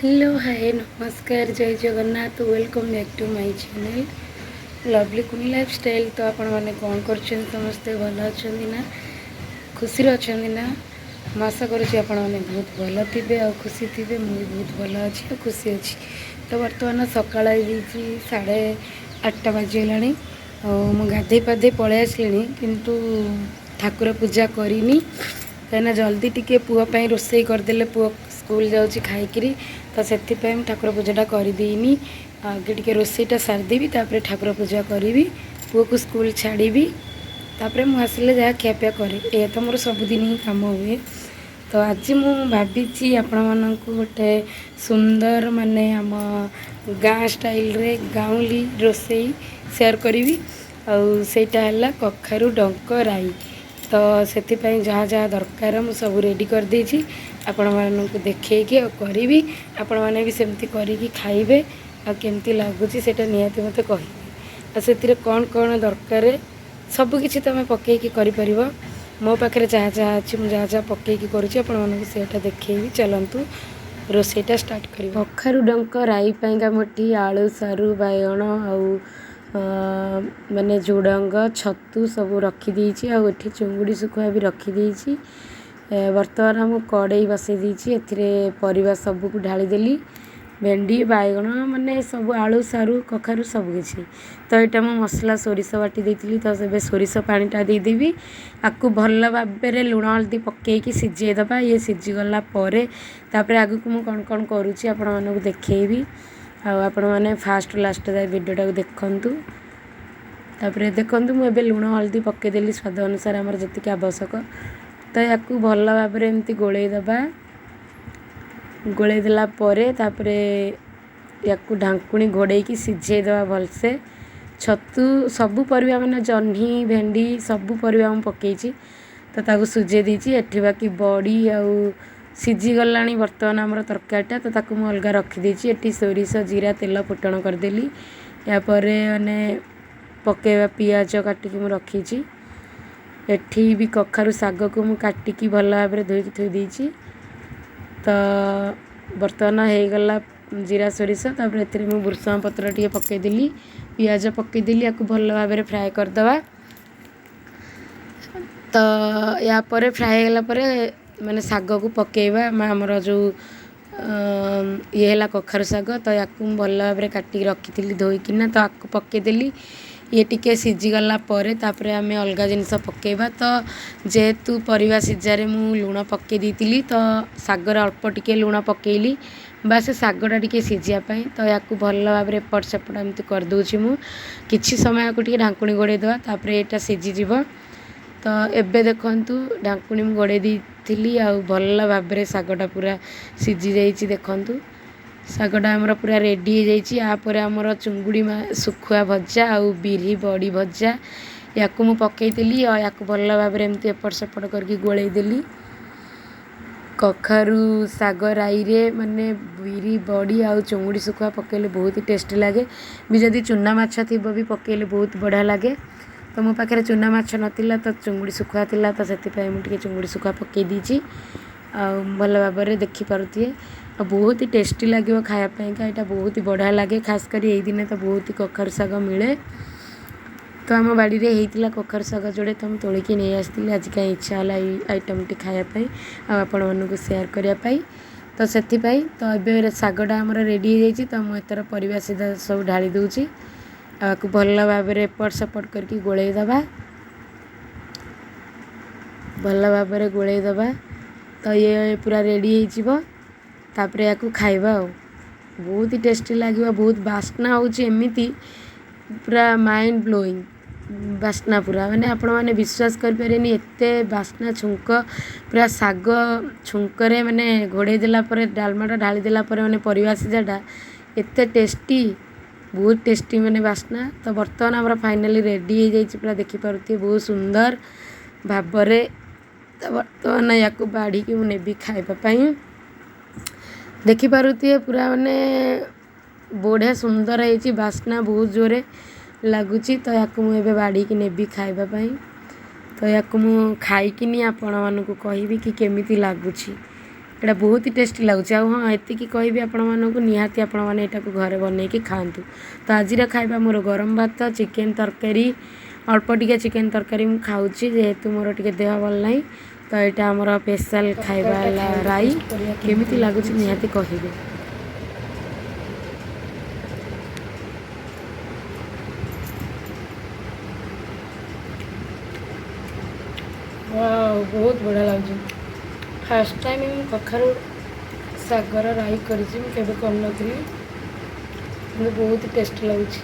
Hello, ହାଏ, ନମସ୍କାର, ଜୟ Jagannath. Welcome back to my channel Lovely Kuni Lifestyle। ତ ଆପଣମାନେ କ'ଣ କରୁଛନ୍ତି? ସମସ୍ତେ ଭଲ ଅଛନ୍ତି ନା? ଖୁସିରେ ଅଛନ୍ତି ନା? ମୁଁ ଆଶା କରୁଛି ଆପଣମାନେ ବହୁତ ଭଲ ଥିବେ ଆଉ ଖୁସି ଥିବେ। ମୁଁ ବି ବହୁତ ଭଲ ଅଛି ଆଉ ଖୁସି ଅଛି। ତ ବର୍ତ୍ତମାନ ସକାଳ ହେଇଯାଇଛି, 8:30 ବାଜିଗଲାଣି ଆଉ ମୁଁ ଗାଧେଇ ପାଧେଇ ପଳେଇ ଆସିଲିଣି, କିନ୍ତୁ ଠାକୁର ପୂଜା କରିନି, କାହିଁକିନା ଜଲ୍ଦି ଟିକେ ପୁଅ ପାଇଁ ରୋଷେଇ କରିଦେଲେ ପୁଅ ସ୍କୁଲ ଯାଉଛି ଖାଇକିରି। ତ ସେଥିପାଇଁ ମୁଁ ଠାକୁର ପୂଜାଟା କରିଦେଇନି। ଆଗେ ଟିକେ ରୋଷେଇଟା ସାରିଦେବି, ତାପରେ ଠାକୁର ପୂଜା କରିବି, ପୁଅକୁ ସ୍କୁଲ ଛାଡ଼ିବି, ତାପରେ ମୁଁ ଆସିଲେ ଯାହା ଖିଆପିଆ କରେ। ଏହା ତ ମୋର ସବୁଦିନ ହିଁ କାମ ହୁଏ। ତ ଆଜି ମୁଁ ଭାବିଛି ଆପଣମାନଙ୍କୁ ଗୋଟେ ସୁନ୍ଦର, ମାନେ ଆମ ଗାଁ ଷ୍ଟାଇଲରେ ଗାଉଁଲି ରୋଷେଇ ସେୟାର କରିବି ଆଉ ସେଇଟା ହେଲା କଖାରୁ ଡଙ୍କ ରାଇ। ତ ସେଥିପାଇଁ ଯାହା ଯାହା ଦରକାର ମୁଁ ସବୁ ରେଡ଼ି କରିଦେଇଛି। ଆପଣମାନଙ୍କୁ ଦେଖେଇକି ଆଉ କରିବି। ଆପଣମାନେ ବି ସେମିତି କରିକି ଖାଇବେ ଆଉ କେମିତି ଲାଗୁଛି ସେଇଟା ନିହାତି ମୋତେ କହିବେ। ଆଉ ସେଥିରେ କ'ଣ କ'ଣ ଦରକାର, ସବୁକିଛି ତୁମେ ପକେଇକି କରିପାରିବ। ମୋ ପାଖରେ ଯାହା ଯାହା ଅଛି, ମୁଁ ଯାହା ଯାହା ପକେଇକି କରୁଛି, ଆପଣମାନଙ୍କୁ ସେଇଟା ଦେଖେଇବି। ଚାଲନ୍ତୁ, ରୋଷେଇଟା ଷ୍ଟାର୍ଟ କରିବା। କଖାରୁ ଡଙ୍କ ରାଇ ପାଇଁକା ମୁଁ ଏଠି ଆଳୁ, ସାରୁ, ବାଇଗଣ ଆଉ ମାନେ ଝୁଡ଼ଙ୍ଗ, ଛତୁ ସବୁ ରଖିଦେଇଛି ଆଉ ଏଠି ଚୁଙ୍ଗୁଡ଼ି ଶୁଖୁଆ ବି ରଖିଦେଇଛି। ବର୍ତ୍ତମାନ ମୁଁ କଡ଼େଇ ବସେଇ ଦେଇଛି। ଏଥିରେ ପରିବା ସବୁକୁ ଢାଳିଦେଲି, ଭେଣ୍ଡି, ବାଇଗଣ, ମାନେ ସବୁ ଆଳୁ, ସାରୁ, କଖାରୁ ସବୁକିଛି। ତ ଏଇଟା ମୁଁ ମସଲା ସୋରିଷ ବାଟି ଦେଇଥିଲି, ତ ଏବେ ସୋରିଷ ପାଣିଟା ଦେଇଦେବି। ଆକୁ ଭଲ ଭାବରେ ଲୁଣ ହଳଦୀ ପକେଇକି ସିଝେଇ ଦେବା। ଇଏ ସିଝିଗଲା ପରେ ତାପରେ ଆଗକୁ ମୁଁ କ'ଣ କ'ଣ କରୁଛି ଆପଣମାନଙ୍କୁ ଦେଖେଇବି। ଆଉ ଆପଣମାନେ ଫାଷ୍ଟ ଲାଷ୍ଟ ଯାଏ ଭିଡ଼ିଓଟାକୁ ଦେଖନ୍ତୁ। ତାପରେ ଦେଖନ୍ତୁ, ମୁଁ ଏବେ ଲୁଣ ହଳଦୀ ପକେଇଦେଲି ସ୍ୱାଦ ଅନୁସାରେ, ଆମର ଯେତିକି ଆବଶ୍ୟକ। ତ ୟାକୁ ଭଲ ଭାବରେ ଏମିତି ଗୋଳେଇ ଦେବା। ଗୋଳେଇ ଦେଲା ପରେ ତାପରେ ୟାକୁ ଢାଙ୍କୁଣୀ ଘୋଡ଼େଇକି ସିଝେଇ ଦେବା ଭଲସେ। ଛତୁ, ସବୁ ପରିବା, ମାନେ ଜହ୍ନି, ଭେଣ୍ଡି, ସବୁ ପରିବା ମୁଁ ପକେଇଛି। ତ ତାକୁ ସିଝେଇ ଦେଇଛି। ଏଠି ବାକି ବଡ଼ି ଆଉ ସିଝିଗଲାଣି ବର୍ତ୍ତମାନ ଆମର ତରକାରୀଟା, ତ ତାକୁ ମୁଁ ଅଲଗା ରଖିଦେଇଛି। ଏଠି ସୋରିଷ, ଜିରା, ତେଲ ଫୁଟଣ କରିଦେଲି। ଏହାପରେ ମାନେ ପକେଇବା ପିଆଜ କାଟିକି ମୁଁ ରଖିଛି। ଏଠି ବି କଖାରୁ ଶାଗକୁ ମୁଁ କାଟିକି ଭଲ ଭାବରେ ଧୋଇକି ଥୋଇ ଦେଇଛି। ତ ବର୍ତ୍ତମାନ ହେଇଗଲା ଜିରା ସୋରିଷ। ତାପରେ ଏଥିରେ ମୁଁ ଭୃଷଙ୍ଗ ପତ୍ର ଟିକେ ପକେଇଦେଲି, ପିଆଜ ପକେଇଦେଲି। ୟାକୁ ଭଲ ଭାବରେ ଫ୍ରାଏ କରିଦେବା। ତ ୟା ପରେ ଫ୍ରାଏ ହେଇଗଲା ପରେ ମାନେ ଶାଗକୁ ପକେଇବା। ଆମର ଯେଉଁ ଇଏ ହେଲା କଖାରୁ ଶାଗ, ତ ୟାକୁ ମୁଁ ଭଲ ଭାବରେ କାଟିକି ରଖିଥିଲି ଧୋଇକିନା, ତ ଆକୁ ପକେଇଦେଲି। ଇଏ ଟିକେ ସିଝିଗଲା ପରେ ତାପରେ ଆମେ ଅଲଗା ଜିନିଷ ପକେଇବା। ତ ଯେହେତୁ ପରିବା ସିଝାରେ ମୁଁ ଲୁଣ ପକେଇ ଦେଇଥିଲି, ତ ଶାଗରେ ଅଳ୍ପ ଟିକେ ଲୁଣ ପକେଇଲି, ବାସ୍ ଶାଗଟା ଟିକେ ସିଝିବା ପାଇଁ। ତ ୟାକୁ ଭଲ ଭାବରେ ଏପଟ ସେପଟ ଏମିତି କରିଦେଉଛି ମୁଁ। କିଛି ସମୟ ୟାକୁ ଟିକେ ଢାଙ୍କୁଣୀ ଘୋଡ଼େଇ ଦେବା, ତାପରେ ଏଇଟା ସିଝିଯିବ। ତ ଏବେ ଦେଖନ୍ତୁ, ଢାଙ୍କୁଣୀ ମୁଁ ଘୋଡ଼େଇ ଦେଇଥିଲି ଆଉ ଭଲ ଭାବରେ ଶାଗଟା ପୁରା ସିଝି ଯାଇଛି। ଦେଖନ୍ତୁ, ଶାଗଟା ଆମର ପୁରା ରେଡ଼ି ହେଇଯାଇଛି। ୟାପରେ ଆମର ଚୁଙ୍ଗୁଡ଼ି ଶୁଖୁଆ ଭଜା ଆଉ ବିରି ବଡ଼ି ଭଜା, ୟାକୁ ମୁଁ ପକେଇଦେଲି ଆଉ ୟାକୁ ଭଲ ଭାବରେ ଏମିତି ଏପଟ ସେପଟ କରିକି ଗୋଳେଇ ଦେଲି। କଖାରୁ ଶାଗ ରାଇରେ ମାନେ ବିରି ବଡ଼ି ଆଉ ଚୁଙ୍ଗୁଡ଼ି ଶୁଖୁଆ ପକେଇଲେ ବହୁତ ଟେଷ୍ଟି ଲାଗେ ବି। ଯଦି ଚୁନା ମାଛ ଥିବ ବି ପକେଇଲେ ବହୁତ ବଢ଼ିଆ ଲାଗେ। ତ ମୋ ପାଖରେ ଚୁନା ମାଛ ନଥିଲା, ତ ଚୁଙ୍ଗୁଡ଼ି ଶୁଖୁଆ ଥିଲା, ତ ସେଥିପାଇଁ ମୁଁ ଟିକେ ଚୁଙ୍ଗୁଡ଼ି ଶୁଖୁଆ ପକେଇ ଦେଇଛି। ଆଉ ଭଲ ଭାବରେ ଦେଖିପାରୁଥିବେ ଆଉ ବହୁତ ଟେଷ୍ଟି ଲାଗିବ ଖାଇବା ପାଇଁକା। ଏଇଟା ବହୁତ ବଢ଼ିଆ ଲାଗେ, ଖାସ କରି ଏଇ ଦିନେ ତ ବହୁତ କଖାରୁ ଶାଗ ମିଳେ। ତ ଆମ ବାଡ଼ିରେ ହେଇଥିଲା କଖାରୁ ଶାଗ ଯୋଡ଼େ, ତ ମୁଁ ତୋଳିକି ନେଇ ଆସିଥିଲି। ଆଜି କାହିଁ ଇଚ୍ଛା ହେଲା ଏଇ ଆଇଟମ୍ଟି ଖାଇବା ପାଇଁ ଆଉ ଆପଣମାନଙ୍କୁ ସେୟାର କରିବା ପାଇଁ, ତ ସେଥିପାଇଁ। ତ ଏବେ ଶାଗଟା ଆମର ରେଡ଼ି ହେଇଯାଇଛି। ତ ମୁଁ ଏଥର ପରିବା ସିଧା ସବୁ ଢାଳି ଦେଉଛି ଆଉ ଆକୁ ଭଲ ଭାବରେ ଏପଟ ସେପଟ କରିକି ଗୋଳେଇ ଦେବା, ଭଲ ଭାବରେ ଗୋଳେଇ ଦେବା। ତ ଇଏ ପୁରା ରେଡ଼ି ହେଇଯିବ, ତାପରେ ୟାକୁ ଖାଇବା ଆଉ ବହୁତ ଟେଷ୍ଟି ଲାଗିବ। ବହୁତ ବାସ୍ନା ହେଉଛି ଏମିତି, ପୁରା ମାଇଣ୍ଡ ବ୍ଲୋଇଂ ବାସ୍ନା ପୁରା, ମାନେ ଆପଣମାନେ ବିଶ୍ୱାସ କରିପାରିବେନି, ଏତେ ବାସ୍ନା। ଛୁଙ୍କ ପୁରା ଶାଗ ଛୁଙ୍କରେ ମାନେ ଘୋଡ଼େଇ ଦେଲା ପରେ, ଡାଲମାଟା ଢାଳି ଦେଲା ପରେ, ମାନେ ପରିବା ସିଝାଟା ଏତେ ଟେଷ୍ଟି, ବହୁତ ଟେଷ୍ଟି ମାନେ ବାସ୍ନା। ତ ବର୍ତ୍ତମାନ ଆମର ଫାଇନାଲି ରେଡ଼ି ହେଇଯାଇଛି ପୁରା, ଦେଖିପାରୁଥିବେ ବହୁତ ସୁନ୍ଦର ଭାବରେ। ତ ବର୍ତ୍ତମାନ ୟାକୁ ବାଢ଼ିକି ମୁଁ ନେବି ଖାଇବା ପାଇଁ। ଦେଖିପାରୁଥିବେ, ପୁରା ମାନେ ବଢ଼ିଆ ସୁନ୍ଦର ହେଇଛି, ବାସ୍ନା ବହୁତ ଜୋରେ ଲାଗୁଛି। ତ ୟାକୁ ମୁଁ ଏବେ ବାଢ଼ିକି ନେବି ଖାଇବା ପାଇଁ। ତ ୟାକୁ ମୁଁ ଖାଇକିନି ଆପଣମାନଙ୍କୁ କହିବି କି କେମିତି ଲାଗୁଛି। ଏଇଟା ବହୁତ ଟେଷ୍ଟି ଲାଗୁଛି। ଆଉ ହଁ, ଏତିକି କହିବି ଆପଣମାନଙ୍କୁ, ନିହାତି ଆପଣମାନେ ଏଇଟାକୁ ଘରେ ବନେଇକି ଖାଆନ୍ତୁ। ତ ଆଜିର ଖାଇବା ମୋର ଗରମ ଭାତ, ଚିକେନ୍ ତରକାରୀ। ଅଳ୍ପ ଟିକେ ଚିକେନ୍ ତରକାରୀ ମୁଁ ଖାଉଛି, ଯେହେତୁ ମୋର ଟିକେ ଦେହ ଭଲ ନାହିଁ। ତ ଏଇଟା ଆମର ସ୍ପେଶାଲ୍ ଖାଇବା ହେଲା ରାଇ। କେମିତି ଲାଗୁଛି ନିହାତି କହିବେ। ବହୁତ ବଢ଼ିଆ ଲାଗୁଛି। ଫାର୍ଷ୍ଟ ଟାଇମ୍ ମୁଁ କଖାରୁ ଶାଗର ରାଇ କରିଛି, ମୁଁ କେବେ କରିନଥିଲି, କିନ୍ତୁ ବହୁତ ଟେଷ୍ଟି ଲାଗୁଛି।